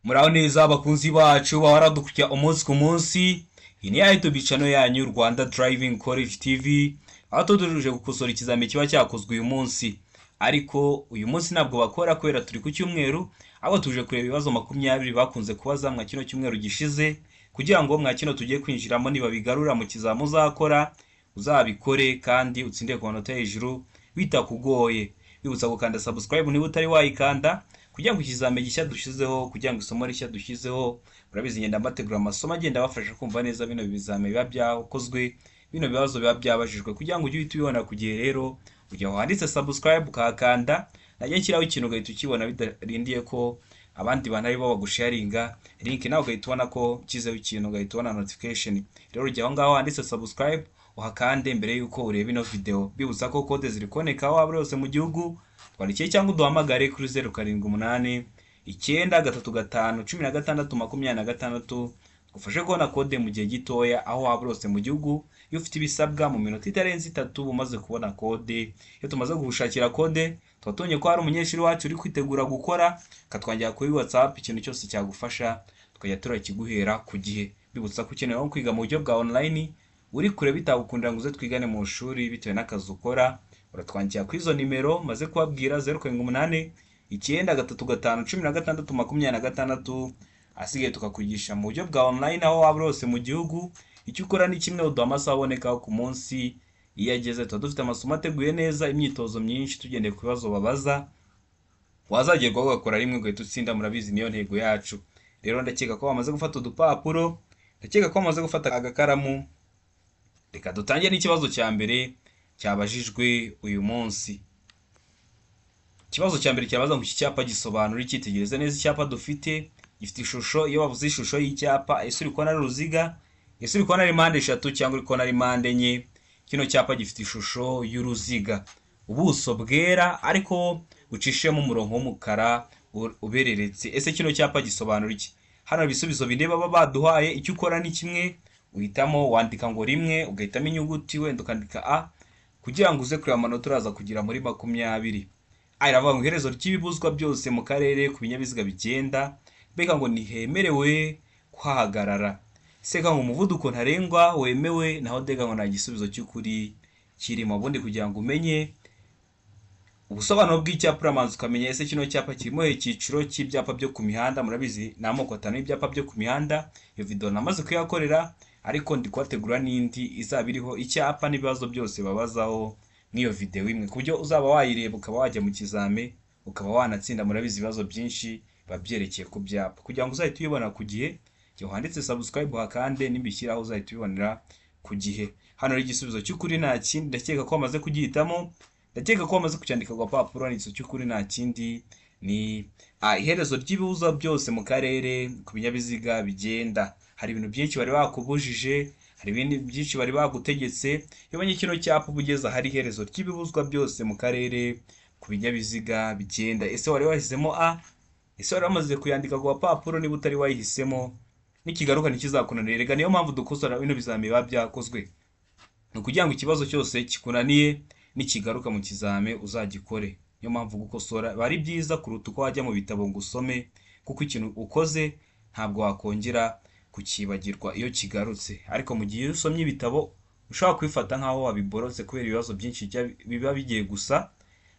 Muraho neza abakunzi bacu bahora dukurikira umunsi ku munsi. Iyi ni ya YouTube channel yanyu, Rwanda Driving College TV, aho tuje gukosora ikizami kiba cyakozwe uyu munsi. Ariko uyu munsi ntabwo bakora kubera turi ku cyumweru, aho tuje kureba ibibazo 20 bakunze kubaza mwa kino cyumweru gishize, kugira ngo mwa kino tugiye kwinjiramo nibabigarura mu kizami uzakora, uzabikore kandi utsinde ku manota hejuru bitakugoye. Bibutsa gukanda subscribe niba utari wayikanda, kugira ngo ikizami gishya dushyizeho, kugira ngo isomo rishya dushyizeho. Murabizi, ngenda mbategura amasomo agenda abafasha kumva neza bino bizami biba byakozwe, bino bibazo biba byabajijwe, kugira ngo ujye uhita ubibona ku gihe. Rero ujya aho handitse subscribe ukahakanda, najya nshyiraho ikintu ugahita ukibona bidarindiye ko abandi bantu aribo bagusharinga link, nawe ugahita ubona ko nshyizeho ikintu, ugahita ubona notification. Rero ujya aho ngaho handitse subscribe uhakande mbere yuko ureba ino video. Bibutsa ko kode ziri kuboneka aho waba uri hose mu gihugu. Twandikiye cyangwa uduhamagare kuri 0789351626, tugufashe kubona kode mu gihe gitoya aho waba uri hose mu gihugu. Iyo ufite ibisabwa, mu minota itarenze 3 uba umaze kubona kode. Iyo tumaze kugushakira kode, tuba tubonye ko hari umunyeshuri wacu uri kwitegura gukora, akatwangira kuri WhatsApp, ikintu cyose cyagufasha tukajya turakiguhera ku gihe. Bibutsa ko ukeneye nko kwiga mu buryo bwa online, uri kure bitagukundira ngo uze twigane mu ishuri bitewe n'akazi ukora, uratwandikira kuri izo nimero maze kubabwira, 0789351626, asigaye tukakwigisha mu buryo bwa online aho waba uri hose mu gihugu. Icyo ukora ni kimwe, uduha amasaha aboneka ku munsi. Iyo ageze tuba dufite amasomo ateguye neza, imyitozo myinshi tugendeye ku bibazo babaza, wazagerwaho ugakora rimwe ugahita utsinda. Murabizi, niyo ntego yacu. Rero ndakeka ko bamaze gufata udupapuro, ndakeka ko bamaze gufata agakaramu. Reka dutangire n'ikibazo cya mbere cyabajijwe uyu munsi. Ikibazo cya mbere kirabaza ngo: iki cyapa gisobanura icyitegereze neza. Icyapa dufite gifite ishusho. Iyo bavuze ishusho y'icyapa, ese uri kubona ari uruziga? Ese uri kubona ari mpande eshatu cyangwa uri kubona ari mpande enye? Kino cyapa gifite ishusho y'uruziga, ubuso bwera ariko bucishemo umurongo w'umukara ubereretse. Ese kino cyapa gisobanura iki? Hano ibisubizo bine baba baduhaye. Icyo ukora ni kimwe, uhitamo, wandika ngo rimwe, ugahitamo inyuguti, wenda ukandika A, kugira ngo uze kureba amanota uraza kugira muri 20. A iravuga ngo iherezo ry'ibibuzwa byose mu karere ku binyabiziga bigenda, mbega ngo ntihemerewe kuhahagarara. C ngo umuvuduko ntarengwa wemewe, naho D ngo nta gisubizo cy'ukuri kirimo. Ubundi kugira ngo umenye ubusobanuro bw'icyapa, uramanza ukamenya: ese kino cyapa kirimo icyiciro cy'ibyapa byo ku mihanda? Murabizi, ni amoko atanu y'ibyapa byo ku mihanda. Iyo video namaze kuyakorera, ariko ndi kubategura n'indi izaba iriho icyapa n'ibibazo byose babazaho nk'iyo video imwe, ku buryo uzaba wayireba ukaba wajya mu kizame ukaba wanatsinda. Murabizi, ibibazo byinshi biba byerekeye ku byapa. Kugira ngo uzahite ubibona ku gihe, igihe wanditse subscribe hakande, nimbishyiraho uzahita ubibonera ku gihe. Hano rero igisubizo cy'ukuri nta kindi, ndakeka ko wamaze kugihitamo, ndakeka ko wamaze kucyandika ku gapapuro. Ni igisubizo cy'ukuri nta kindi, ni A, iherezo ry'ibibuza byose mu karere ku binyabiziga bigenda. Hari ibintu byinshi bari bakubujije, hari ibindi byinshi bari bagutegetse. Iyo ubonye kino cyapa, uba ugeze ahari iherezo ry'ibibuzwa byose mu karere ku binyabiziga bigenda. Ese wari wahisemo A? Ese wari wamaze kuyandika ku gapapuro? Niba utari wayihisemo, nikigaruka ntikizakunanira. Reka niyo mpamvu dukosora bino bizami biba byakozwe, ni ukugira ngo ikibazo cyose kikunaniye nikigaruka mu kizame uzagikore. Niyo mpamvu gukosora biba ari byiza kuruta uko wajya mu bitabo ngo usome, kuko ikintu ukoze ntabwo wakongera kukibagirwa iyo kigarutse. Ariko mu gihe iyo usomye ibitabo, ushobora kubifata nk'aho wabiborotse kubera ibibazo byinshi biba bigiye gusa,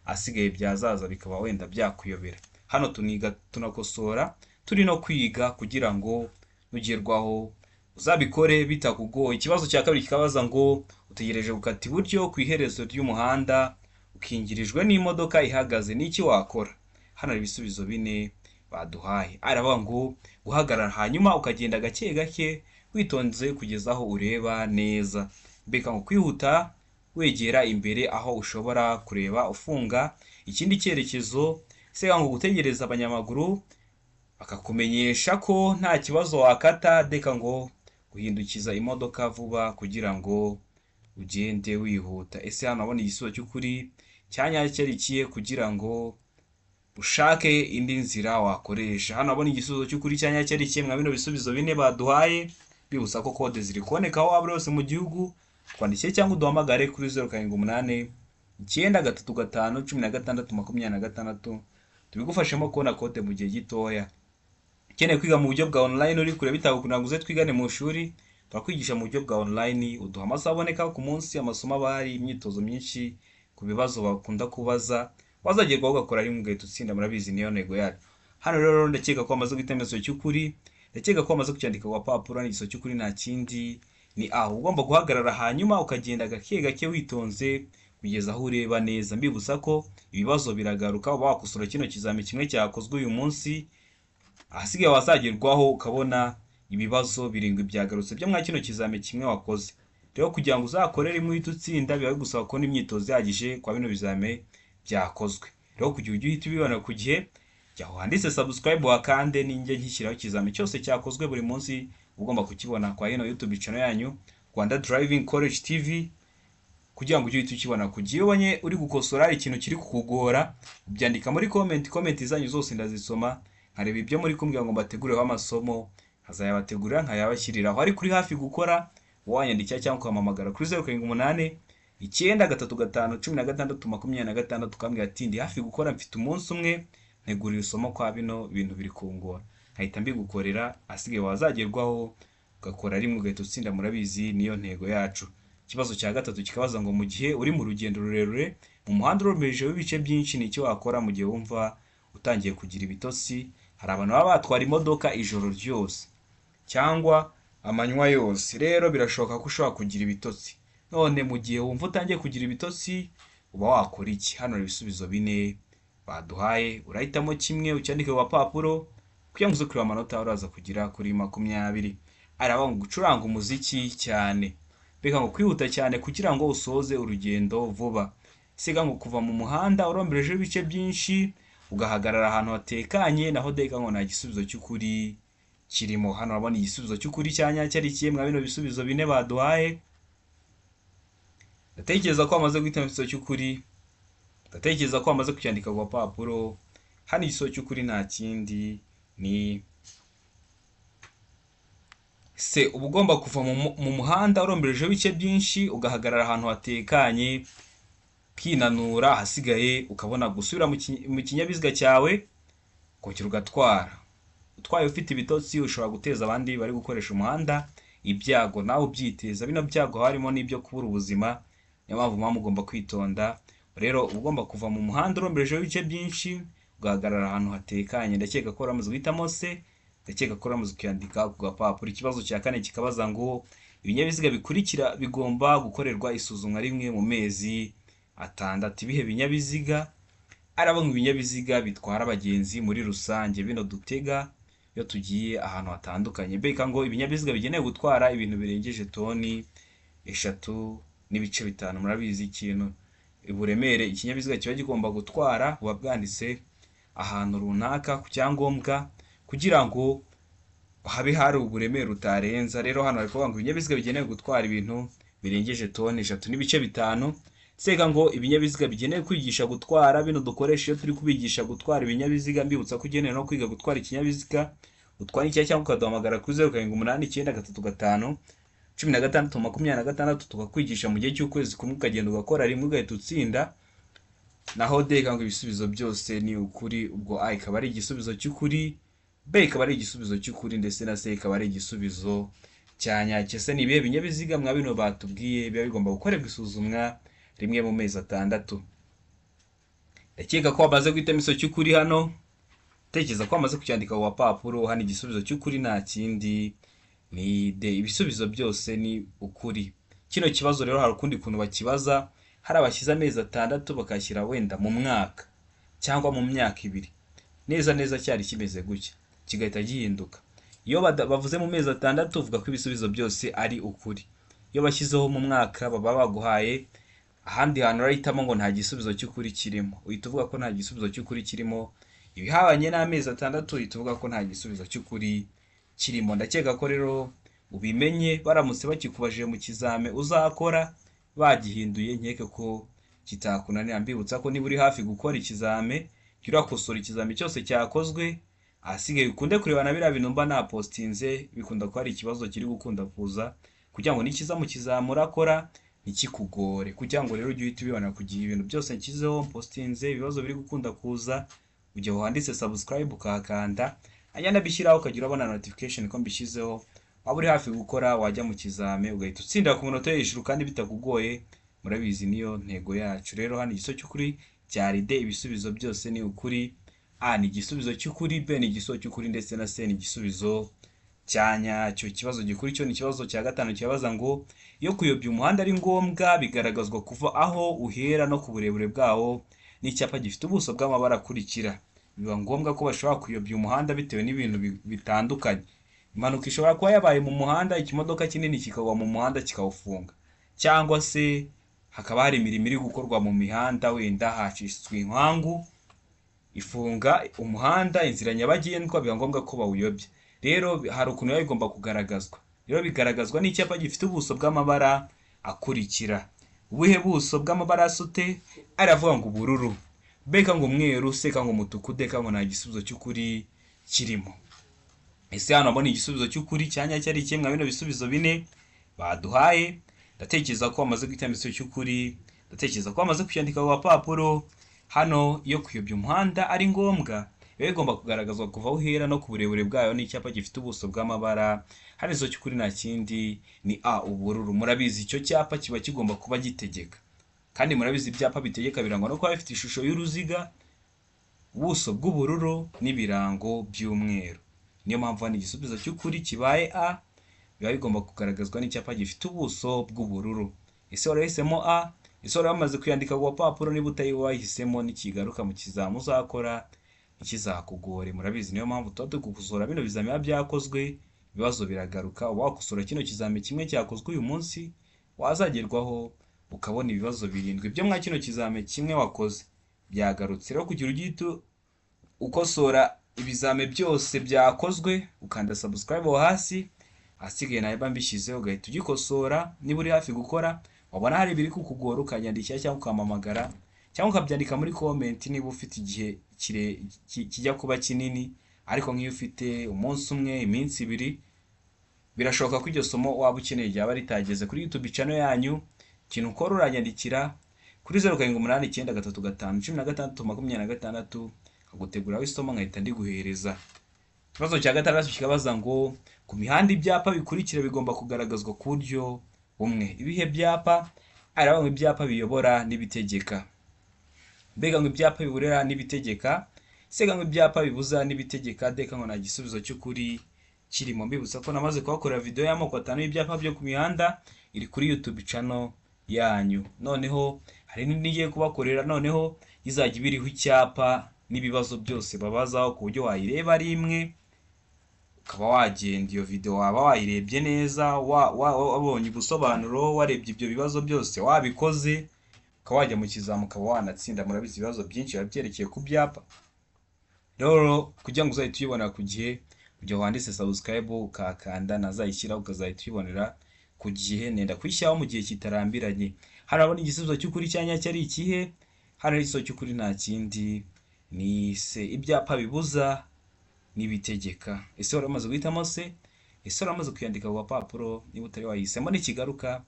asigaye byazaza bikaba wenda byakuyobera. Hano tuniga, tunakosora, turi no kwiga kugira ngo nugerwaho uzabikore bitakugoye. Ikibazo cya kabiri kikabaza ngo: utegereje gukata iburyo ku iherezo ry'umuhanda, ukingirijwe n'imodoka ihagaze, n'iki wakora? Hano hari ibisubizo bine baduhaye. Aravuga ngo guhagarara hanyuma ukagenda gake gake witonze kugeza aho ureba neza. Mbega ngo kwihuta wegera imbere aho ushobora kureba ufunga ikindi cyerekezo. C ngo gutegereza abanyamaguru bakakumenyesha ko nta kibazo wakata. D ngo guhindukiza imodoka vuba kugira ngo ugende wihuta. Ese hano urabona igisubizo cy'ukuri cya nyacyo ari ikihe kugira ngo ushake indi nzira wakoresha? Hano urabona igisubizo cy'ukuri cya nyacyo ari ikihe mwa bino bisubizo bine baduhaye? Bibutsa ko kode ziri kuboneka aho waba uri hose mu gihugu. Twandikiye cyangwa uduhamagare kuri 0789351626, tubigufashemo kubona kode mu gihe gitoya. Ukeneye kwiga mu buryo bwa online uri kure bitagukunda ngo uze twigane mu ishuri, turakwigisha mu buryo bwa online, uduha amasaha aboneka ku munsi, amasomo aba ahari, imyitozo myinshi ku bibazo bakunda kubaza, wazagerwaho ugakora rimwe ugahita utsinda, murabizi niyo ntego yacu. Hano rero ndakeka ko wamaze guhitamo igisubizo cy'ukuri, ndakeka ko wamaze kucyandika ku gapapuro, ni igisubizo cy'ukuri nta kindi, ni aho ugomba guhagarara hanyuma ukagenda gake gake witonze kugeza aho ureba neza. Mbibutsa ko ibibazo biragaruka, uba wakosora kino kizami kimwe cyakozwe uyu munsi, ahasigaye wazagerwaho ukabona ibibazo 7 byagarutse byo mwa kino kizami kimwe wakoze. Rero kugira ngo uzakore rimwe uhite utsinda biba bigusaba kubona imyitozo ihagije kwa bino bizame byakozwe. Rero kugira ujye uhita ubibona ku gihe, jya aho handitse subscribe wakande, ninjye nkishyiraho ikizami cyose cyakozwe buri munsi ugomba kukibona kwa ino YouTube channel yanyu Rwanda Driving College TV, kugira ngo ujye uhita ukibona ku gihe. Iyo ubonye uri gukosora hari ikintu kiri kukugora, ubyandika muri comment, comment zanyu zose ndazisoma, nkareba ibyo muri kumbwira ngo mbategureho amasomo, nkazayabategurira nkayabashyiriraho. Ariko uri hafi gukora wanyandikira cyangwa ukampamagara kuri 078 935 16 26, ukambwira ati ndi hafi gukora, mfite umunsi umwe, ntegurira isomo kwa bino bintu biri kungora, nkahita mbigukorera. Asigaye wazagerwaho ugakora rimwe ugahita utsinda, murabizi niyo ntego yacu. Ikibazo cya gatatu kikabaza ngo mu gihe uri mu rugendo rurerure mu muhanda urombereje w'ibice byinshi, ni icyo wakora mu gihe wumva utangiye kugira ibitotsi? Hari abantu baba batwara imodoka ijoro ryose cyangwa amanywa yose, rero birashoboka ko ushobora kugira ibitotsi. None mu gihe wumva utangiye kugira ibitotsi uba wakora iki? Hano hari ibisubizo 4 baduhaye, urahitamo kimwe ucyandike ku gapapuro kugira ngo uze kureba amanota uraza kugira kuri 20. Aravuga ngo gucuranga umuziki cyane, mbega ngo kwihuta cyane kugira ngo usoze urugendo vuba, siga ngo kuva mu muhanda uromberejeho ibice byinshi ugahagarara ahantu hatekanye, naho deka ngo nta gisubizo cy'ukuri kirimo. Hano urabona igisubizo cy'ukuri cya nyacyo ari ikihe mwa bino bisubizo 4 baduhaye? Ndatekereza ko wamaze guhitamo igisubizo cy'ukuri, ndatekereza ko wamaze kucyandika ku gapapuro. Hano igisubizo cy'ukuri nta kindi ni se, uba ugomba kuva mu muhanda uromberejeho ibice byinshi ugahagarara ahantu hatekanye ukinanura, ahasigaye ukabona gusubira mu kinyabiziga cyawe ukongera ugatwara. Utwaye ufite ibitotsi ushobora guteza abandi bari gukoresha umuhanda ibyago, nawe ubyiteza. Bino byago harimo n'ibyo kubura ubuzima, niyo mpamvu muba mugomba kwitonda. Rero uba ugomba kuva mu muhanda uromberejeho ibice byinshi ugahagarara ahantu hatekanye. Ndakeka ko waramaze guhitamo se, ndakeka ko waramaze kuyandika ku gapapuro. Ikibazo cya kane kikabaza ngo ibinyabiziga bikurikira bigomba gukorerwa isuzumwa rimwe mu mezi 6. Ibihe binyabiziga? Arabona ibinyabiziga bitwara abagenzi muri rusange, bino dutega iyo tugiye ahantu hatandukanye. Mbega ngo ibinyabiziga bigenewe gutwara ibintu birengeje toni 3.5. Murabizi ikintu uburemere ikinyabiziga kiba gigomba gutwara buba bwanditse ahantu runaka ku cyangombwa kugira ngo habe hari uburemere utarenza. Rero hano bari kuvuga ngo ibinyabiziga bigenewe gutwara ibintu birengeje toni 3.5. Seka ngo ibinyabiziga bigenewe kwigisha gutwara, bino dukoresha iyo turi kubigisha gutwara ibinyabiziga. Mbibutsa ko ugenewe no kwiga gutwara ikinyabiziga, utwandikira cyangwa ukaduhamagara kuri 0 7 8 9 3 5 16 26, tukakwigisha mu gihe cy'ukwezi kumwe, ukagenda ugakora rimwe ugahita utsinda. Naho D ngo ibisubizo byose ni ukuri, ubwo A ikaba ari igisubizo cy'ukuri, B ikaba ari igisubizo cy'ukuri, ndetse na C ikaba ari igisubizo cya nyacyo. Ese ni ibihe binyabiziga mwa bino batubwiye biba bigomba gukorerwa isuzumwa rimwe mu mezi 6? Ndakeka ko wamaze guhitamo igisubizo cy'ukuri hano, tekereza ko wamaze kucyandika ku gapapuro. Hano igisubizo cy'ukuri nta kindi ni D, ibisubizo byose ni ukuri. Kino kibazo rero hari ukundi kuntu bakibaza, hari abashyize amezi 6 bakashyira wenda mu mwaka cyangwa mu myaka 2, neza neza cyari kimeze gutya kigahita gihinduka. Iyo bavuze mu mezi 6 uvuga ko ibisubizo byose ari ukuri, iyo bashyizeho mu mwaka baba baguhaye ahandi hantu urahitamo ngo nta gisubizo cy'ukuri kirimo, uhita uvuga ko nta gisubizo cy'ukuri kirimo. Ibihabanye n'amezi 6 uhita uvuga ko nta gisubizo cy'ukuri kirimo. Ndakeka ko rero ubimenye, baramutse bakikubajije mu kizame uzakora bagihinduye, nkeke ko kitakunanira. Mbibutsa ko niba uri hafi gukora ikizame, jya urakosora ikizame cyose cyakozwe, ahasigaye ukunde kureba na biriya bintu mba napostinze, bikunda kuba ari ikibazo kiri gukunda kuza, kugira ngo nikiza mu kizame urakora ntikikugore, kugira ngo rero ujye uhita ubibona ku gihe. Ibintu byose nshyizeho mpostinze, ibibazo biri gukunda kuza, ujya aho handitse subscribe ukahakanda, Najya ndabishyiraho ukajya urabona notification ko mbishyizeho. Waba uri hafi gukora, wajya mu kizame ugahita utsindira ku munota hejuru kandi bitakugoye. Murabizi, niyo ntego yacu. Rero hano igisubizo cy'ukuri cyari D, ibisubizo byose ni ukuri. A ni igisubizo cy'ukuri, B ni igisubizo cy'ukuri, ndetse na C ni igisubizo cya nyacyo. Ikibazo gikuru cyo ni ikibazo cya gatanu kibaza ngo iyo kuyobya umuhanda ari ngombwa, bigaragazwa kuva aho uhera no ku burebure bwawo n'icyapa gifite ubuso bw'amabara akurikira. Biba ngombwa ko bashobora kuyobya umuhanda bitewe n'ibintu bitandukanye. Impanuka ishobora kuba yabaye mu muhanda, ikimodoka kinini kikagwa mu muhanda kikawufunga, cyangwa se hakaba hari imirimo iri gukorwa mu mihanda, wenda hacitswe inkangu ifunga umuhanda, inzira nyabagendwa, biba ngombwa ko bawuyobya. Rero hari ukuntu biba bigomba kugaragazwa. Rero bigaragazwa n'icyapa gifite ubuso bw'amabara akurikira. Ubuhe buso bw'amabara asute? Aravuga ngo ubururu, B ngo umweru, C ngo umutuku, D ngo nta gisubizo cy'ukuri kirimo. Ese hano wabona igisubizo cy'ukuri cya nyacyo ari ikihe mwa bino bisubizo bine baduhaye? Ndatekereza ko bamaze guhitamo igisubizo cy'ukuri, ndatekereza ko bamaze kucyandika ku gapapuro. Hano iyo kuyobya umuhanda ari ngombwa, biba bigomba kugaragazwa kuva aho uhera no ku burebure bwayo n'icyapa gifite ubuso bw'amabara. Hano igisubizo cy'ukuri nta kindi ni A, ubururu. Murabizi, icyo cyapa kiba kigomba kuba gitegeka, kandi murabizi ibyapa bitegeka birangwa no kuba bifite ishusho y'uruziga, ubuso bw'ubururu n'ibirango by'umweru. Niyo mpamvu hano igisubizo cy'ukuri kibaye A, biba bigomba kugaragazwa n'icyapa gifite ubuso bw'ubururu. Ese warahisemo A? Ese wari wamaze kuyandika ku gapapuro? Niba utari wahisemo, nikigaruka mu kizamu uzakora ntikizakugore. Murabizi, niyo mpamvu tuba tugukosora bino bizami biba byakozwe. Ibibazo biragaruka, uba wakosora kino kizami kimwe cyakozwe uyu munsi, wazagerwaho ukabona ibibazo birindwi byo mwa kino kizami kimwe wakoze byagarutse. Rero kugira ujye uhita ukosora ibizame byose byakozwe, ukanda subscribe aho hasi, ahasigaye nawe mba mbishyizeho ugahita ugikosora. Niba uri hafi gukora, wabona hari ibiri kukugora, ukanyandikira cyangwa ukampamagara cyangwa ukabyandika muri comment niba ufite igihe kijya kuba kinini. Ariko nk'iyo ufite umunsi umwe, iminsi ibiri, birashoboka ko iryo somo waba ukeneye ryaba ritageze kuri YouTube channel yanyu. Ikintu ukora, uranyandikira kuri 0789351626, nkaguteguraho isomo nkahita ndiguhereza. Ikibazo cya gatandatu kikabaza ngo ku mihanda ibyapa bikurikira bigomba kugaragazwa ku buryo bumwe. Ibihe byapa? Aravuga ngo ibyapa biyobora n'ibitegeka, mbega ngo ibyapa biburira n'ibitegeka, sega ngo ibyapa bibuza n'ibitegeka, deka ngo nta gisubizo cy'ukuri kirimo. Mbibutsa ko namaze kuhakorera video y'amoko atanu y'ibyapa byo ku mihanda, iri kuri YouTube channel yanyu. Noneho hari n'indi ngiye kubakorera, noneho izajya iba iriho icyapa n'ibibazo byose babazaho, ku buryo wayireba ari imwe ukaba wagenda. Iyo video waba wayirebye neza, wabonye ubusobanuro, warebye ibyo bibazo byose wabikoze, ukaba wajya mu kizamu ukaba wanatsinda. Murabizi, ibibazo byinshi biba byerekeye ku byapa. Rero kugira ngo uzahite uyibona ku gihe, ujya wanditse subscribe ukakanda, nazayishyiraho ukazahita uyibonera ku gihe. Nenda kuyishyiraho mu gihe kitarambiranye. Hano urabona igisubizo cy'ukuri cya nyacyo ari ikihe? Hano igisubizo cy'ukuri nta kindi ni C, ibyapa bibuza n'ibitegeka. Ese wari wamaze guhitamo C? Ese wari wamaze kuyandika ku gapapuro? Niba utari wayihisemo, nikigaruka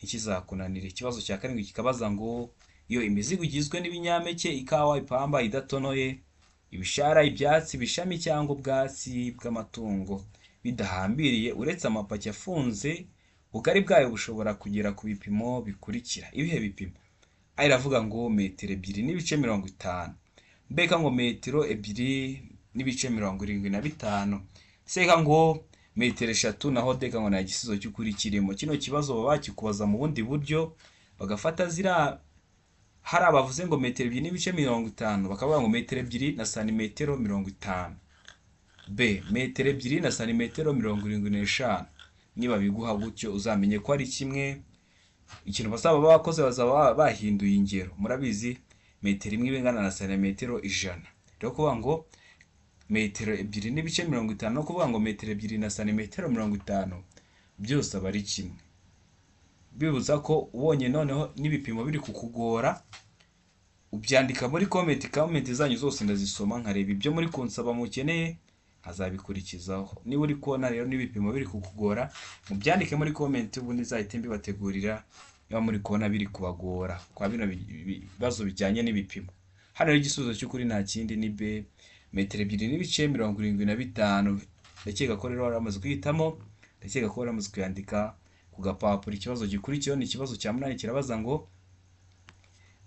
ntikizakunanira. Ikibazo cya karindwi kikabaza ngo iyo imizigo igizwe n'ibinyampeke, ikawa, ipamba idatonoye, ibishara, ibyatsi, ibishami cyangwa ubwatsi bw'amatungo bidahambiriye, uretse amapaki afunze, ubugari bwayo bushobora kugera ku bipimo bikurikira. Ibihe bipimo? A iravuga ngo metero 2.50, mbega ngo metero 2.75, seka ngo metero 3, naho deka ngo nta gisubizo cy'ukuri kirimo. Kino kibazo baba bakikubaza mu bundi buryo, bagafata ziriya hari abavuze ngo metero 2.50, bakavuga ngo metero 2 na santimetero 50, B metero 2 na santimetero 75. Niba biguha gutyo, uzamenye ko ari kimwe. Ikintu bazaba bakoze, bazaba bahinduye ingero. Murabizi, metero imwe iba ingana na santimetero 100. Rero kuvuga ngo metero 2.50 no kuvuga ngo metero 2 na santimetero 50 byose aba ari kimwe. Bibuza ko ubonye noneho n'ibipimo biri kukugora, ubyandika muri comment. Comment zanyu zose ndazisoma, nkareba ibyo muri kunsaba mukeneye, nkazabikurikizaho. Niba uri kubona rero n'ibipimo biri kukugora, mubyandike muri comment, ubundi nzahite mbibategurira. Niba muri kubona biri kubagora kwa bino bibazo bijyanye n'ibipimo, hano rero igisubizo cy'ukuri nta kindi ni B, metero 2.75. Ndakeka ko rero waramaze guhitamo, ndakeka ko waramaze kuyandika ku gapapuro. Ikibazo gikurikiyeho ni ikibazo cya 8, kirabaza ngo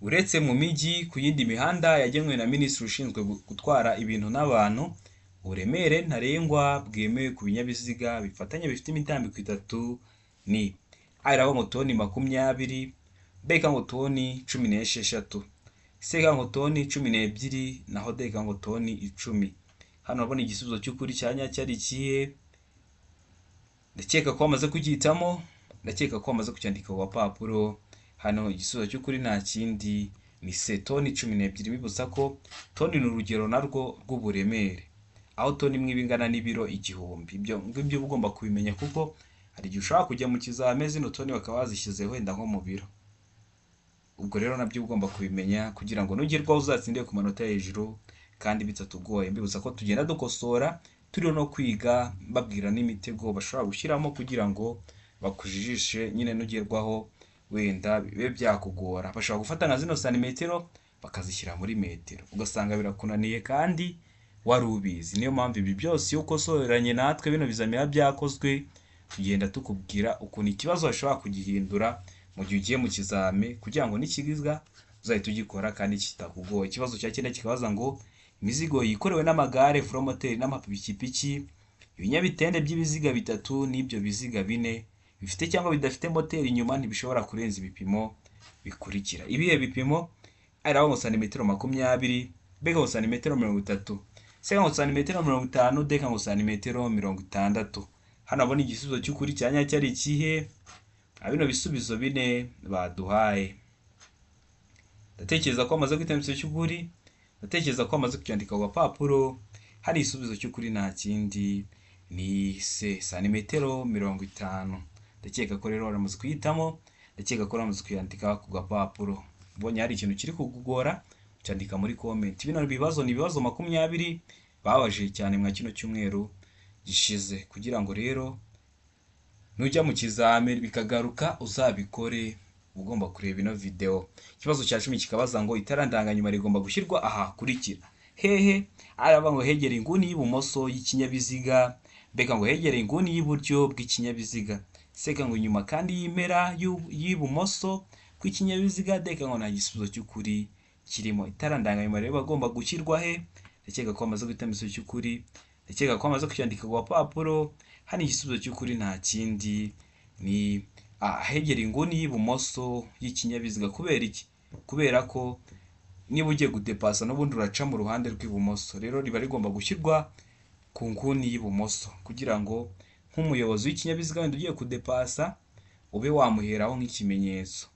uretse mu mijyi, ku yindi mihanda yagenwe na minisitiri ushinzwe gutwara ibintu n'abantu, uburemere ntarengwa bwemewe ku binyabiziga bifatanye bifite imitambiko 3 ni A iravuga ngo toni 20, B ikavuga ngo toni 16, C ikavuga ngo toni 12, naho D ikavuga ngo toni 10. Hano urabona igisubizo cy'ukuri cya nyacyo ari ikihe? Ndakeka ko wamaze kugihitamo, ndakeka ko wamaze kucyandika ku gapapuro. Hano igisubizo cy'ukuri nta kindi ni C, toni 12. Bibutsa ko toni ni urugero narwo rw'uburemere, aho toni imwe iba ingana n'ibiro 1000. Ibyo ngibyo uba ugomba kubimenya, kuko hari igihe ushobora kujya mu kizame zino toni bakaba bazishyize wenda nko mu biro. Ubwo rero nabyo uba ugomba kubimenya kugira ngo nugerwaho uzatsinde ku manota hejuru kandi bitatugoye. Mbibutsa ko tugenda dukosora, turiho no kwiga, babwira n'imitego bashobora gushyiramo kugira ngo bakujijishe nyine nugerwaho wenda bibe byakugora. Bashobora gufata nka zino santimetero bakazishyira muri metero, ugasanga birakunaniye kandi wari ubizi. Niyo mpamvu ibi byose iyo ukosoranye natwe bino bizamini byakozwe, tugenda tukubwira ukuntu ikibazo bashobora kugihindura mu gihe ugiye mu kizame, kugira ngo nikigizwa uzahite ugikora kandi kitakugoye. Ikibazo cya 9 kikabaza ngo imizigo yikorewe n'amagare, velomoteri n'amapikipiki, ibinyabitende by'ibiziga 3 n'ibyo biziga 4 bifite cyangwa bidafite moteri inyuma ntibishobora kurenza ibipimo bikurikira. Ibihe bipimo? A iravuga ngo santimetero 20, B ikavuga ngo santimetero 30, C ikavuga ngo santimetero 50, D ikavuga ngo santimetero 60. Hano abona igisubizo cy'ukuri cya nyacyo ari ikihe? Bino bisubizo 4 baduhaye. Ndatekereza ko bamaze guhitamo igisubizo cy'ukuri, ndatekereza ko bamaze kucyandika ku gapapuro. Hari igisubizo cy'ukuri nta kindi ni C, santimetero 50. Ndakeka ko rero waramaze kuyitamo, ndakeka ko waramaze kuyandika ku gapapuro. Ubonye hari ikintu kiri kukugora, cyandika muri comment. Bino bibazo ni ibibazo 20 babajije cyane mwa kino cyumweru gishize, kugira ngo rero nujya mu kizame bikagaruka uzabikore ugomba kureba ino video. Ikibazo cya 10 kikabaza ngo itara ndanganyuma rigomba gushyirwa aha hakurikira. Hehe? Aravuga ngo hegere inguni y'ibumoso y'ikinyabiziga, B ngo hegere inguni y'iburyo bw'ikinyabiziga, C ngo inyuma kandi y'impera y'ibumoso bw'ikinyabiziga, D ngo nta gisubizo cy'ukuri kirimo. Itara ndanganyuma rero agomba gushyirwa he? Ndakeka ko bamaze guhitamo igisubizo cy'ukuri, ndakeka ko bamaze kucyandika ku gapapuro. Hano igisubizo cy'ukuri nta kindi ni ahegera inguni y'ibumoso y'ikinyabiziga. Kubera iki? Kubera ko niba ugiye gudepasa n'ubundi uraca mu ruhande rw'ibumoso, rero riba rigomba gushyirwa ku nguni y'ibumoso kugira ngo nk'umuyobozi w'ikinyabiziga wenda ugiye kudepasa ube wamuheraho nk'ikimenyetso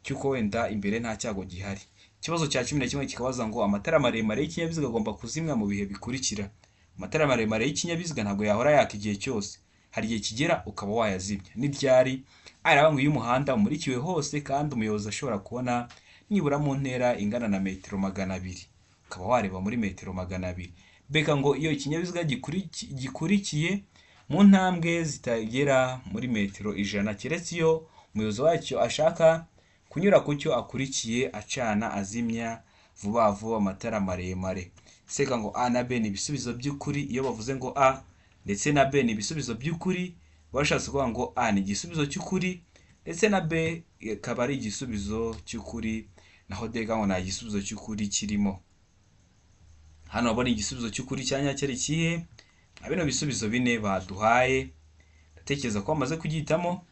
cy'uko wenda imbere nta cyago gihari. Ikibazo cya 11 kikabaza ngo amatara maremare y'ikinyabiziga agomba kuzimwa mu bihe bikurikira. Amatara maremare y'ikinyabiziga ntabwo yahora yaka igihe cyose, hari igihe kigera ukaba wayazimya. Ni ryari? Aravuga ngo iyo umuhanda umurikiwe hose kandi umuyobozi ashobora kubona nibura mu ntera ingana na metero 200, ukaba wareba muri metero 200. Beka ngo iyo ikinyabiziga gikurikiye mu ntambwe zitagera muri metero 100, keretse iyo umuyobozi wacyo ashaka kunyura ku cyo akurikiye acana azimya vuba vuba amatara maremare. Seka ngo A na B ni ibisubizo by'ukuri. Iyo bavuze ngo A ndetse na B ni ibisubizo by'ukuri, bashatse kuvuga ngo A ni igisubizo cy'ukuri ndetse na B ikaba ari igisubizo cy'ukuri, naho D ngo nta gisubizo cy'ukuri kirimo. Hano wabona igisubizo cy'ukuri cya nyacyo ari ikihe? Bino bisubizo 4 baduhaye, ndatekereza ko bamaze kugihitamo,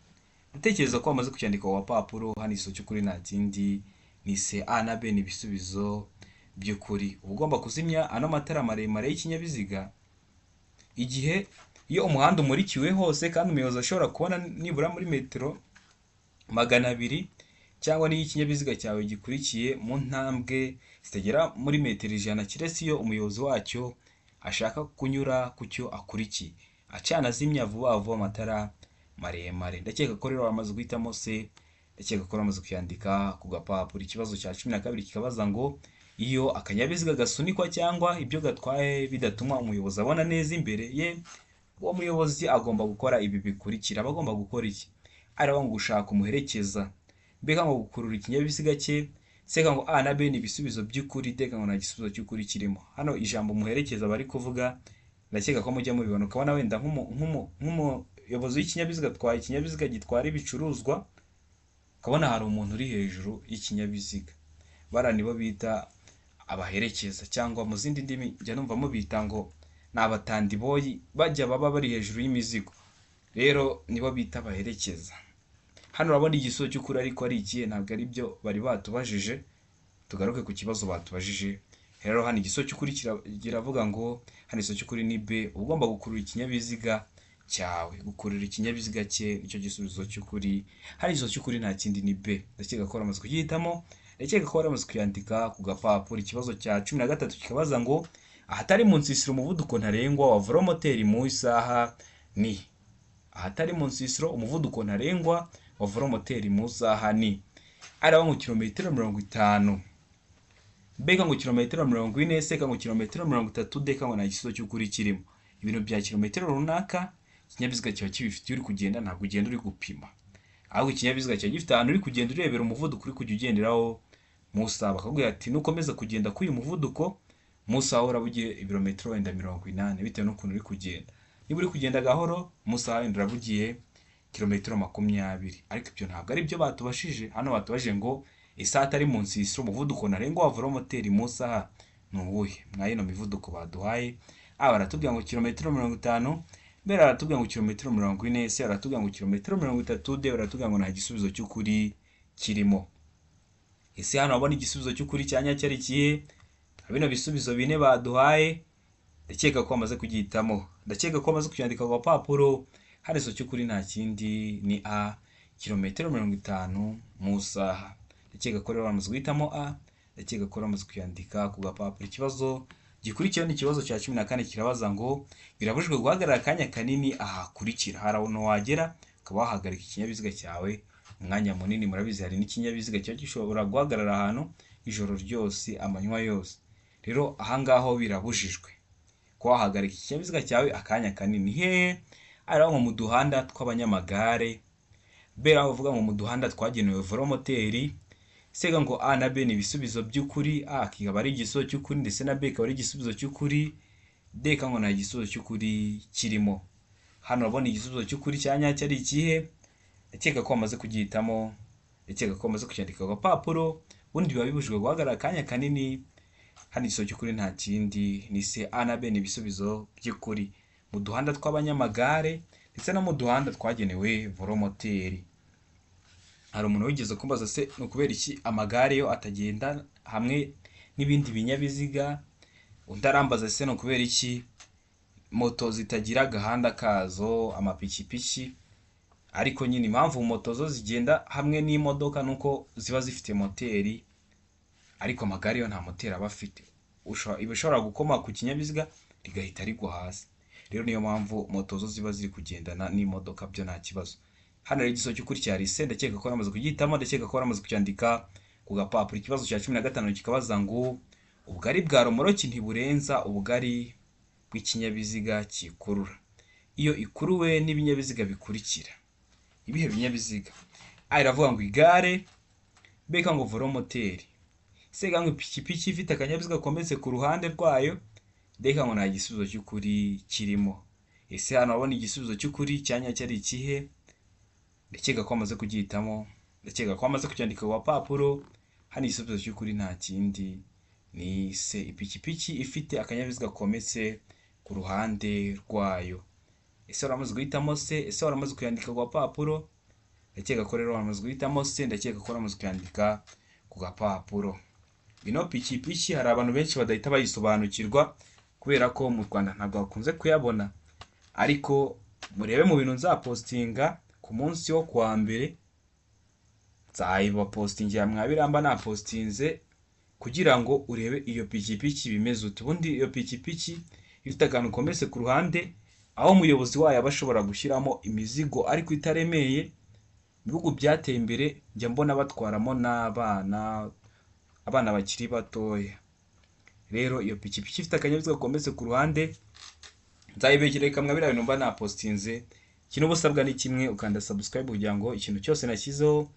ndatekereza ko bamaze kucyandika ku gapapuro. Hano igisubizo cy'ukuri nta kindi ni C. A na B ni ibisubizo by'ukuri. Uba ugomba kuzimya ano matara maremare y'ikinyabiziga igihe iyo umuhanda umurikiwe hose kandi umuyobozi ashobora kubona nibura muri metero 200, cyangwa n'iyo ikinyabiziga cyawe gikurikiye mu ntambwe zitagera muri metero 100, keretse iyo umuyobozi wacyo ashaka kunyura ku cyo akurikiye acana azimya vuba vuba amatara maremare. Ndakeka ko rero wamaze guhitamo C, ndakeka ko wamaze kuyandika ku gapapuro. Ikibazo cya 12 kikabaza ngo iyo akanyabiziga gasunikwa cyangwa ibyo gatwaye bidatuma umuyobozi abona neza imbere ye, uwo muyobozi agomba gukora ibi bikurikira. Aba agomba gukora iki? Aravuga ngo gushaka umuherekeza, mbega ngo gukurura ikinyabiziga cye, C ngo A na B ni ibisubizo by'ukuri, D ngo nta gisubizo cy'ukuri kirimo. Hano ijambo umuherekeza bari kuvuga, ndakeka ko mujya mubibona, ukabona wenda nk'umuyobozi w'ikinyabiziga atwaye ikinyabiziga gitwara ibicuruzwa, ukabona hari umuntu uri hejuru y'ikinyabiziga. Bariya nibo bita abaherekeza, cyangwa mu zindi ndimi njya numva mubita ngo ni abatandiboyi, bajya baba bari hejuru y'imizigo. Rero nibo bita abaherekeza. Hano urabona igisubizo cy'ukuri ariko ari ikihe? Ntabwo ari byo bari batubajije. Tugaruke ku kibazo batubajije. Rero hano igisubizo cy'ukuri kiravuga ngo hano igisubizo cy'ukuri ni B, uba ugomba gukurura ikinyabiziga cyawe, gukurura ikinyabiziga cye nicyo gisubizo cy'ukuri. Hano igisubizo cy'ukuri nta kindi ni B. Ndakeka ko waramaze kugihitamo, ndakeka ko waramaze kuyandika ku gapapuro. Ikibazo cya 13 kikabaza ngo ahatari mu nsisiro umuvuduko ntarengwa wa velomoteri mu isaha ni. Ahatari mu nsisiro umuvuduko ntarengwa wa velomoteri mu isaha ni. Araba ngo kilometero 50, B ngo kilometero 40, C ngo kilometero 30, D ngo nta gisubizo cy'ukuri kirimo. Ibintu bya kilometero runaka ikinyabiziga kiba kibifite, iyo uri kugenda ntabwo ugenda uri gupima, ahubwo ikinyabiziga kiba gifite ahantu uri kugenda urebera umuvuduko uri kujya ugenderaho mu isaha. Bakakubwira ati nukomeza kugenda kuri uyu muvuduko mu isaha uraba ugiye ibirometero wenda 80, bitewe n'ukuntu uri kugenda. Niba uri kugenda gahoro mu isaha wenda uraba ugiye kilometero 20, ariko ibyo ntabwo ari byo batubashije. Hano batubajije ngo isaha atari mu nsisiro umuvuduko ntarengwa wa velomoteri mu isaha ni uwuhe? Mwa ino mivuduko baduhaye, A baratubwira ngo kilometero 50, B baratubwira ngo kilometero 40, C baratubwira ngo kilometero 30, D baratubwira ngo nta gisubizo cy'ukuri kirimo. Ese hano wabona igisubizo cy'ukuri cya nyacyo ari ikihe? Bino bisubizo bine baduhaye, ndakeka ko bamaze kugihitamo, ndakeka ko bamaze kucyandika ku gapapuro. Hano igisubizo cy'ukuri nta kindi ni A, kilometero 50 mu isaha. Ndakeka ko rero bamaze guhitamo A, ndakeka ko bamaze kuyandika ku gapapuro. Ikibazo gikurikiyeho ni ikibazo cya 14, kirabaza ngo birabujijwe guhagarara akanya kanini ahakurikira. Hari ahantu wagera ukaba wahagarika ikinyabiziga cyawe umwanya munini. Murabizi hari n'ikinyabiziga kiba gishobora guhagarara ahantu ijoro ryose, amanywa yose. Rero ahangaho birabujijwe kuba wahagarika ikinyabiziga cyawe akanya kanini. Hehe? Ari aho mu duhanda tw'abanyamagare, B aho bavuga ngo mu duhanda twagenewe velomoteri, C ngo A na B ni ibisubizo by'ukuri, A kikaba ari igisubizo cy'ukuri ndetse na B ikaba ari igisubizo cy'ukuri, D ngo nta gisubizo cy'ukuri kirimo. Hano urabona igisubizo cy'ukuri cya nyacyo ari ikihe? Ndakeka ko wamaze kugihitamo, ndakeka ko wamaze kucyandika ku gapapuro. Ubundi biba bibujijwe guhagarara akanya kanini. Hano igisubizo cy'ukuri nta kindi ni C, A na B ni ibisubizo by'ukuri, mu duhanda tw'abanyamagare ndetse no mu duhanda twagenewe velomoteri. Hari umuntu wigeze kumbaza se ni ukubera iki amagare yo atagenda hamwe n'ibindi binyabiziga, undi arambaza se ni ukubera iki moto zitagira agahanda kazo, amapikipiki. Ariko nyine impamvu moto zo zigenda hamwe n'imodoka ni uko ziba zifite moteri, ariko amagare yo nta moteri aba afite, iba ishobora gukoma ku kinyabiziga rigahita rigwa hasi. Rero niyo mpamvu moto zo ziba ziri kugendana n'imodoka, byo nta kibazo. Hano rero igisubizo cy'ukuri cyari C, ndakeka ko waramaze kugihitamo, ndakeka ko waramaze kucyandika ku gapapuro. Ikibazo cya 15 kikabaza ngo ubugari bwa romoroki ntiburenza ubugari bw'ikinyabiziga kikurura iyo ikuruwe n'ibinyabiziga bikurikira. Ibihe binyabiziga? A iravuga ngo igare, B ngo velomoteri, C ngo ipikipiki ifite akanyabiziga kometse ku ruhande rwayo, D ngo nta gisubizo cy'ukuri kirimo. Ese hano wabona igisubizo cy'ukuri cya nyacyo ari ikihe? Ndakeka ko wamaze kugihitamo, ndakeka ko wamaze kucyandika ku gapapuro. Hano igisubizo cy'ukuri nta kindi ni C, ipikipiki ifite akanyabiziga kometse ku ruhande rwayo. Ese waramaze guhitamo C? Ese waramaze kuyandika ku gapapuro? Ndakeka ko rero waramaze guhitamo C, ndakeka ko waramaze kuyandika ku gapapuro. Ino pikipiki hari abantu benshi badahita bayisobanukirwa kubera ko mu Rwanda ntabwo bakunze kuyabona, ariko murebe mu bintu nzapostinga ku munsi wo kuwa mbere, nzayibapostingira mwabiramba napostinze kugira ngo urebe iyo pikipiki bimeze ute. Ubundi iyo pikipiki ifite akantu kometse ku ruhande, aho umuyobozi wayo aba ashobora gushyiramo imizigo ariko itaremeye. Mu bihugu byateye imbere njya mbona batwaramo n'abana, abana bakiri batoya. Rero iyo pikipiki ifite akanyabiziga kometse ku ruhande nzayibekereka mwa biriya bintu mba napostinze. Ikintu uba usabwa ni kimwe, ukanda subscribe kugira ngo ikintu cyose nashyizeho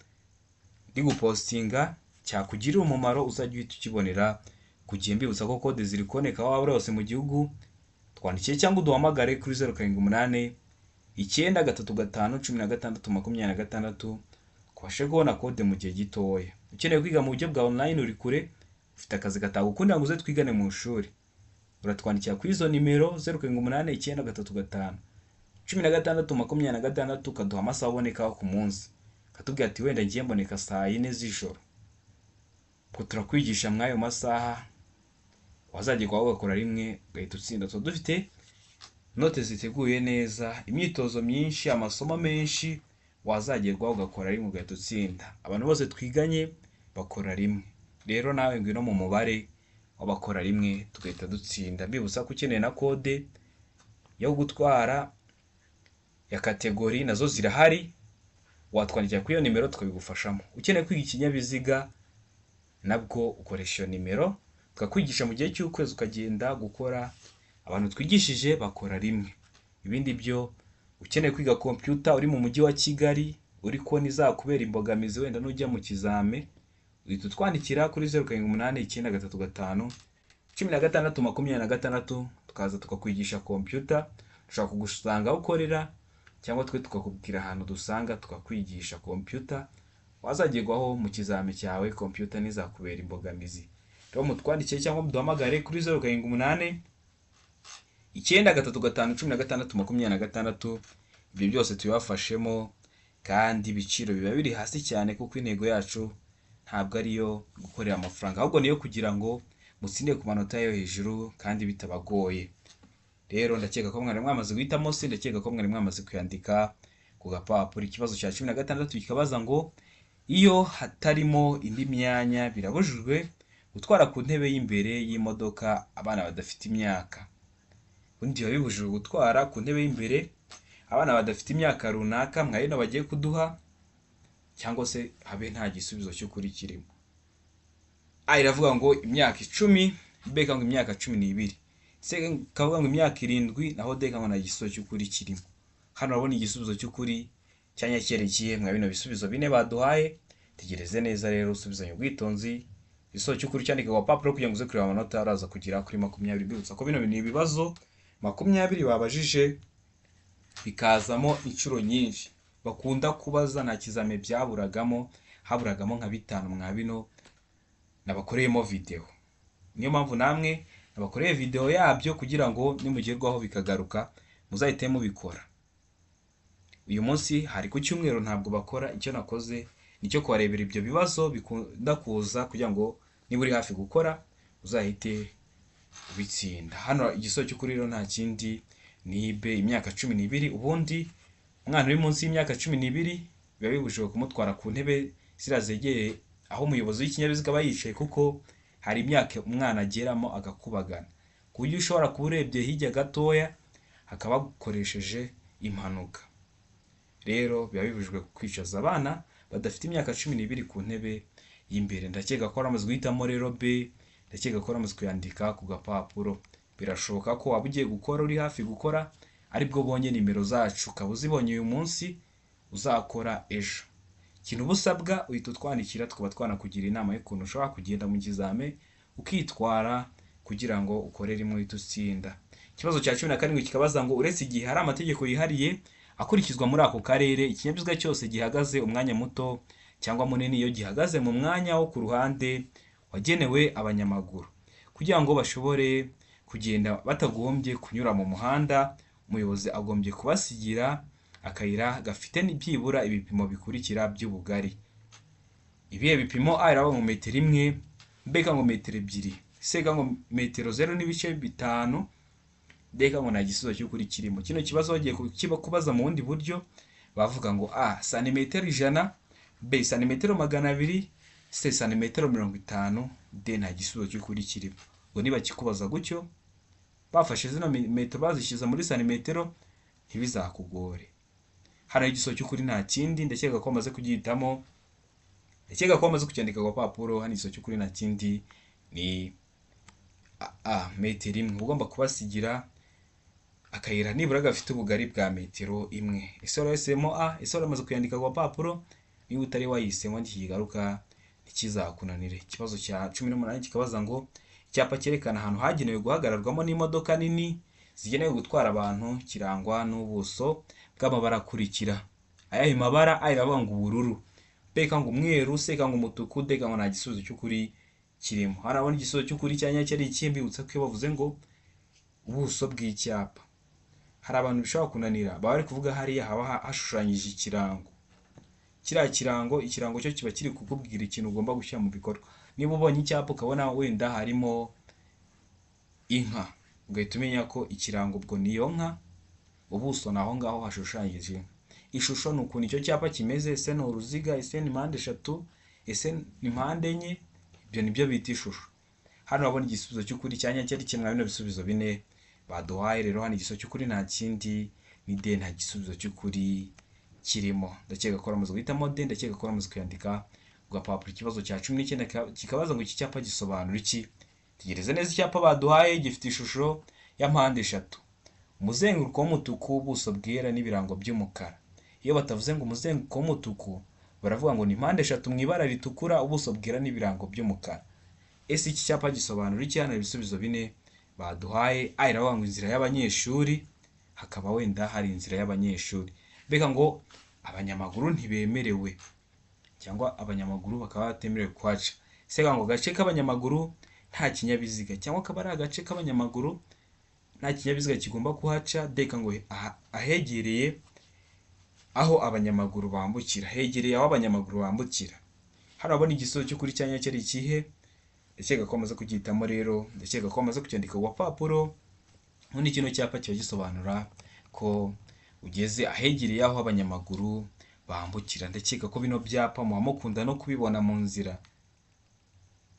ndi gupostinga cyakugirira umumaro uzajya uhita ukibonera ku gihe. Mbibutsa ko kode ziri kuboneka aho waba uri hose mu gihugu, twandikiye cyangwa uduhamagare kuri 078 935 16 26, kubashe kubona kode mu gihe gitoya. Ukeneye kwiga mu buryo bwa online uri kure, ufite akazi katagukundira ngo uze twigane mu ishuri, uratwandikira kuri izo nimero 078 935 16 26, ukaduha amasaha aboneka ku munsi, ukatubwira ati wenda ngiye mboneka saa 4 z'ijoro, ubwo turakwigisha muri ayo masaha, wazagerwaho ugakora rimwe ugahita utsinda. Tuba dufite note ziteguye neza, imyitozo myinshi, amasomo menshi, wazagerwaho ugakora rimwe ugahita utsinda. Abantu bose twiganye bakora rimwe, rero nawe ngwino mu mubare w'abakora rimwe tugahita dutsinda. Mbibutsa ko ukeneye na kode yo gutwara ya kategori nazo zirahari, watwandikira kuri iyo nimero tukabigufashamo. Ukeneye kwiga ikinyabiziga nabwo ukoresha iyo nimero, tukakwigisha mu gihe cy'ukwezi ukagenda gukora. Abantu twigishije bakora rimwe. Ibindi byo, ukeneye kwiga computer uri mu mujyi wa Kigali, uri kubona izakubera imbogamizi wenda nujya mu kizame, uhita utwandikira kuri 078 935 16 26, tukaza tukakwigisha computer. Dushobora kugusanga aho ukorera cyangwa twe tukakubwira ahantu dusanga tukakwigisha computer, wazagerwaho mu kizame cyawe computer ntizakubera imbogamizi. Rero mutwandikiye cyangwa muduhamagare kuri 078 935 16 26, ibyo byose tubibafashemo, kandi ibiciro biba biri hasi cyane, kuko intego yacu ntabwo ariyo gukorera amafaranga, ahubwo niyo kugira ngo mutsinde ku manota yo hejuru kandi bitabagoye. Rero ndakeka ko mwari mwamaze guhitamo se, ndakeka ko mwari mwamaze kuyandika ku gapapuro. Ikibazo cya 16 kikabaza ngo iyo hatarimo indi myanya birabujijwe gutwara ku ntebe y'imbere y'imodoka abana badafite imyaka. Ubundi biba bibujijwe gutwara ku ntebe y'imbere abana badafite imyaka runaka mwa bino bagiye kuduha, cyangwa se habe nta gisubizo cy'ukuri kirimo. A iravuga ngo imyaka 10, B ikavuga ngo imyaka 12, C ikavuga ngo imyaka 7, naho D ikavuga ngo nta gisubizo cy'ukuri kirimo. Hano urabona igisubizo cy'ukuri cyanya cyerekeye mwa bino bisubizo bine baduhaye. Tegereze neza rero, usubizanye ubwitonzi igisubizo cy'ukuri cyandika ku gapapuro kugira ngo uze kureba amanota araza kugira kuri 20. Mbibutsa ko bino ni ibibazo 20 babajije bikazamo inshuro nyinshi, bakunda kubaza, nta kizame byaburagamo, haburagamo nka 5 mwa bino nabakoreyemo video. Niyo mpamvu namwe nabakoreye video yabyo kugira ngo nimugerwaho bikagaruka muzahite mubikora. Uyu munsi hari ku cyumweru ntabwo bakora, icyo nakoze nicyo kubarebera ibyo bibazo bikunda kuza kugira ngo niba uri hafi gukora uzahite ubitsinda. Hano igisubizo cy'ukuri rero nta kindi ni B, imyaka 12. Ubundi umwana uri munsi y'imyaka 12 biba bibujijwe kumutwara ku ntebe ziriya zegereye aho umuyobozi w'ikinyabiziga aba yicaye, kuko hari imyaka umwana ageramo agakubagana, ku buryo ushobora kuba urebye hirya gatoya hakaba hagukoresheje impanuka. Rero biba bibujijwe kwicaza abana badafite imyaka 12 ku ntebe y'imbere. Ndakeka ko waramaze guhitamo rero B, ndakeka ko waramaze kuyandika ku gapapuro. Birashoboka ko waba ugiye gukora, uri hafi gukora, aribwo ubonye nimero zacu, ukaba uzibonye uyu munsi uzakora ejo. Ikintu uba usabwa, uhita utwandikira tukaba twanakugira inama y'ukuntu ushobora kugenda mu kizame ukitwara kugira ngo ukore rimwe uhite utsinda. Ikibazo cya 17 kikabaza ngo uretse igihe hari amategeko yihariye akurikizwa muri ako karere, ikinyabiziga cyose gihagaze umwanya muto cyangwa munini iyo gihagaze mu mwanya wo ku ruhande wagenewe abanyamaguru kugira ngo bashobore kugenda batagombye kunyura mu muhanda, umuyobozi agombye kubasigira akayira gafite byibura ibipimo bikurikira by'ubugari. Ibihe bipimo? A iraba ngo metero 1, B ngo metero 2, C ngo metero 0.5, D ngo nta gisubizo cy'ukuri kirimo. Kino kibazo bagiye kubaza mu bundi buryo, bavuga ngo A santimetero 100, B santimetero 200, C santimetero 50, D nta gisubizo cy'ukuri kirimo. Ubwo nibakikubaza gutyo bafashe zino metero bazishyize muri santimetero ntibizakugore. Hano igisubizo cy'ukuri nta kindi, ndakeka ko bamaze kugihitamo, ndakeka ko bamaze kucyandika ku gapapuro. Hano igisubizo cy'ukuri nta kindi ni A, metero 1. Ugomba kubasigira akayira nibura gafite ubugari bwa metero 1. Ese warahisemo A? Ese waramaze kuyandika ku gapapuro? Niba utari wayihisemo ntikigaruka, Ntikizakunanire. Ikibazo cya 18 kikabaza ngo icyapa cyerekana ahantu hagenewe guhagararwamo n'imodoka nini zigenewe gutwara abantu kirangwa n'ubuso bw'amabara akurikira. Ayahe mabara? A iravuga ngo ubururu, B ngo umweru, C ngo umutuku, D ngo nta gisubizo cy'ukuri kirimo. Hano urabona igisubizo cy'ukuri cya nyacyo ari iki. Mbibutsa ko iyo bavuze ngo ubuso bw'icyapa, hari abantu bishobora kunanira, baba bari kuvuga hariya haba hashushanyije ikirango. Kiriya kirango, ikirango cyo kiba kiri kukubwira ikintu ugomba gushyira mu bikorwa. Niba ubonye icyapa ukabona wenda harimo inka, ugahita umenya ko ikirango ubwo niyo nka, ubuso ni aho ngaho hashushanyije inka. Ishusho ni ukuntu icyo cyapa kimeze: ese ni uruziga, ese ni mpande eshatu, ese ni mpande enye? Ibyo nibyo bita ishusho. Hano urabona igisubizo cy'ukuri cya nyacyo ari kimwe bino bisubizo bine baduhaye. Rero hano igisubizo cy'ukuri nta kindi, ni D, nta gisubizo cy'ukuri kirimo. Ndakeka ko waramaze guhitamo D, ndakeka ko waramaze kuyandika ku gapapuro. Ikibazo cya 19 kikabaza ngo iki cyapa gisobanura iki? Tegereze neza, icyapa baduhaye gifite ishusho ya mpande eshatu, umuzenguruko w'umutuku, ubuso bwera n'ibirango by'umukara. Iyo batavuze ngo umuzenguruko w'umutuku, baravuga ngo ni mpande eshatu mu ibara ritukura, ubuso bwera n'ibirango by'umukara. Ese iki cyapa gisobanura iki? Hano ibisubizo bine baduhaye: A iravuga ngo inzira y'abanyeshuri, hakaba wenda hari inzira y'abanyeshuri, mbega ngo abanyamaguru ntibemerewe, cyangwa abanyamaguru bakaba batemerewe kuhaca. C ngo agace k'abanyamaguru nta kinyabiziga, cyangwa akaba ari agace k'abanyamaguru nta kinyabiziga kigomba kuhaca. D ngo ahegereye aho abanyamaguru bambukira, hegereye aho abanyamaguru bambukira. Hano urabona igisubizo cy'ukuri cya nyacyo ari ikihe? Ndakeka ko wamaze kugihitamo rero, ndakeka ko wamaze kucyandika ku gapapuro. Ubundi kino cyapa kiba gisobanura ko ugeze ahegereye aho abanyamaguru bambukira. Ndakeka ko bino byapa muba mukunda no kubibona mu nzira.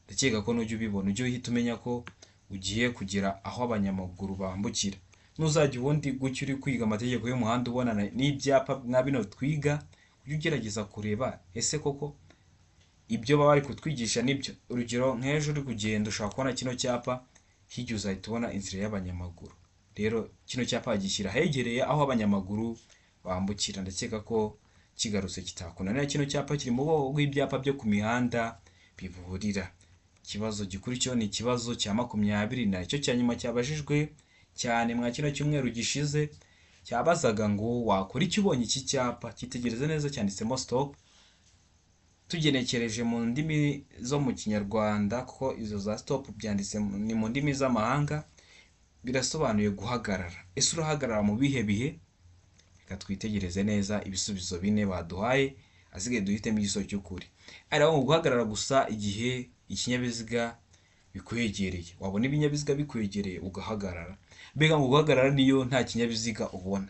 Ndakeka ko nujya ubibona ujye uhita umenya ko ugiye kugera aho abanyamaguru bambukira. Nuzajya ubundi gutya uri kwiga amategeko y'umuhanda, ubona n'ibyapa nka bino twiga, ujye ugerageza kureba ese koko ibyo baba bari kutwigisha nibyo. Urugero, nk'ejo uri kugenda ushobora kubona kino cyapa, hirya uzahita ubona inzira y'abanyamaguru. Rero kino cyapa bagishyira ahegereye aho abanyamaguru bambukira. Ndakeka ko kigarutse kitakunanira. Kino cyapa kiri mu bwoko bw'ibyapa byo ku mihanda biburira. Ikibazo gikurikiyeho ni ikibazo cya 20, nacyo cya nyuma cyabajijwe cyane mwa kino cyumweru gishize. Cyabazaga ngo wakora iki ubonye iki cyapa? Cyitegereze neza, cyanditsemo stop. Tugenekereje mu ndimi zo mu Kinyarwanda, kuko izo za stop byanditse ni mu ndimi z'amahanga, birasobanuye guhagarara. Ese urahagarara mu bihe bihe? Reka twitegereze neza ibisubizo bine baduhaye, asigaye duhitemo igisubizo cy'ukuri. Ariko ngo guhagarara gusa igihe ikinyabiziga bikwegereye, wabona ibinyabiziga bikwegereye ugahagarara. Mbega ngo guhagarara niyo nta kinyabiziga ubona,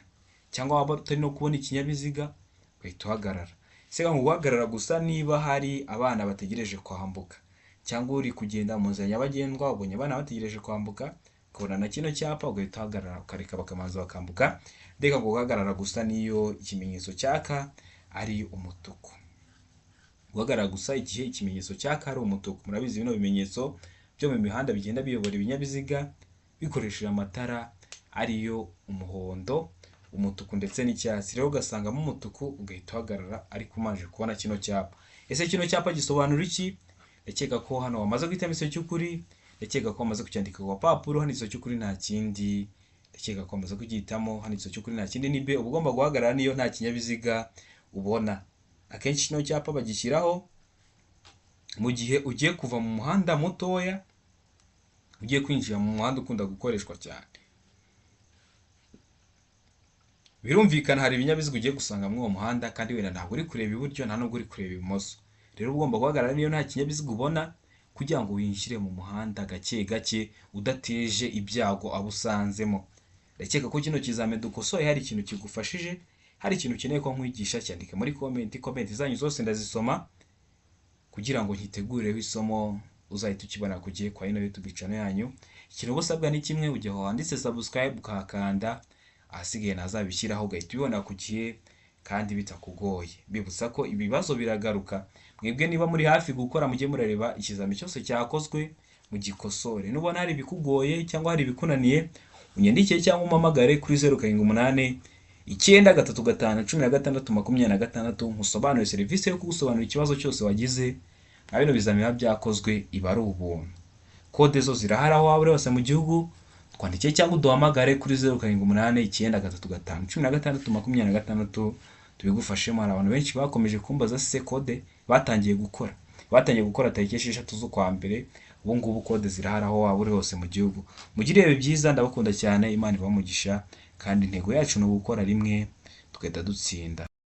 cyangwa waba utari no kubona ikinyabiziga ugahita uhagarara. Se ngo guhagarara gusa niba hari abana bategereje kwambuka, cyangwa uri kugenda mu nzira nyabagendwa ubonye abana bategereje kwambuka, ukabona na kino cyapa, ugahita uhagarara ukareka bakamanza bakambuka. Mbega ngo guhagarara gusa niyo ikimenyetso cyaka ari umutuku. Guhagarara gusa igihe ikimenyetso cyaka ari umutuku. Murabizi, bino bimenyetso byo mu mihanda bigenda biyobora ibinyabiziga bikoresheje amatara ariyo umuhondo, umutuku ndetse n'icyatsi. Rero ugasangamo umutuku ugahita uhagarara, ariko umanje kubona kino cyapa. Ese kino cyapa gisobanura iki? Ndakeka ko hano wamaze guhitamo igisubizo cy'ukuri, ndakeka ko wamaze kucyandika ku gapapuro. Hano igisubizo cy'ukuri nta kindi, ndakeka ko wamaze kugihitamo. Hano igisubizo cy'ukuri nta kindi, ni B. Uba ugomba guhagarara niyo nta kinyabiziga ubona. Akenshi kino cyapa bagishyiraho mu gihe ugiye kuva mu muhanda mutoya ugiye kwinjira mu muhanda ukunda gukoreshwa cyane. Birumvikana, hari ibinyabiziga ugiye gusanga muri uwo muhanda, kandi wenda ntabwo uri kureba iburyo, nta nubwo uri kureba ibumoso. Rero uba ugomba guhagarara niyo nta kinyabiziga ubona, kugira ngo winjire mu muhanda gake gake udateje ibyago abo usanzemo. Ndakeka ko kino kizami dukosoye hari ikintu kigufashije. Hari ikintu ukeneye ko nkwigisha, cyandike muri comment. Comment zanyu zose ndazisoma kugira ngo nkitegureho isomo uzahita ukibona ku gihe kwa ino YouTube channel yanyu. Ikintu uba usabwa ni kimwe: ujya aho handitse subscribe ukahakanda, ahasigaye ntazabishyiraho ugahita ubibona ku gihe kandi bitakugoye. Bibutsa ko ibibazo biragaruka. Mwebwe niba muri hafi gukora, mujye murareba ikizami cyose cyakozwe mugikosore. Nubona hari ibikugoye cyangwa hari ibikunaniye, unyandikire cyangwa umpamagare kuri 0789351626, nkusobanurire. Serivisi yo kugusobanurira ikibazo cyose wagize. Nka bino bizami biba byakozwe, iba ari ubuntu. Kode zo zirahari aho waba uri hose mu gihugu. Twandike cyangwa uduhamagare kuri 0789351626 tubigufashemo. Hari abantu benshi bakomeje kumbaza se kode batangiye gukora. Batangiye gukora tariki 6 z'ukwa mbere. Ubu ngubu kode zirahari aho waba uri hose mu gihugu. Mugire ibihe byiza, ndabakunda cyane, Imana ibahe umugisha, kandi intego yacu ni ugukora rimwe tugahita dutsinda.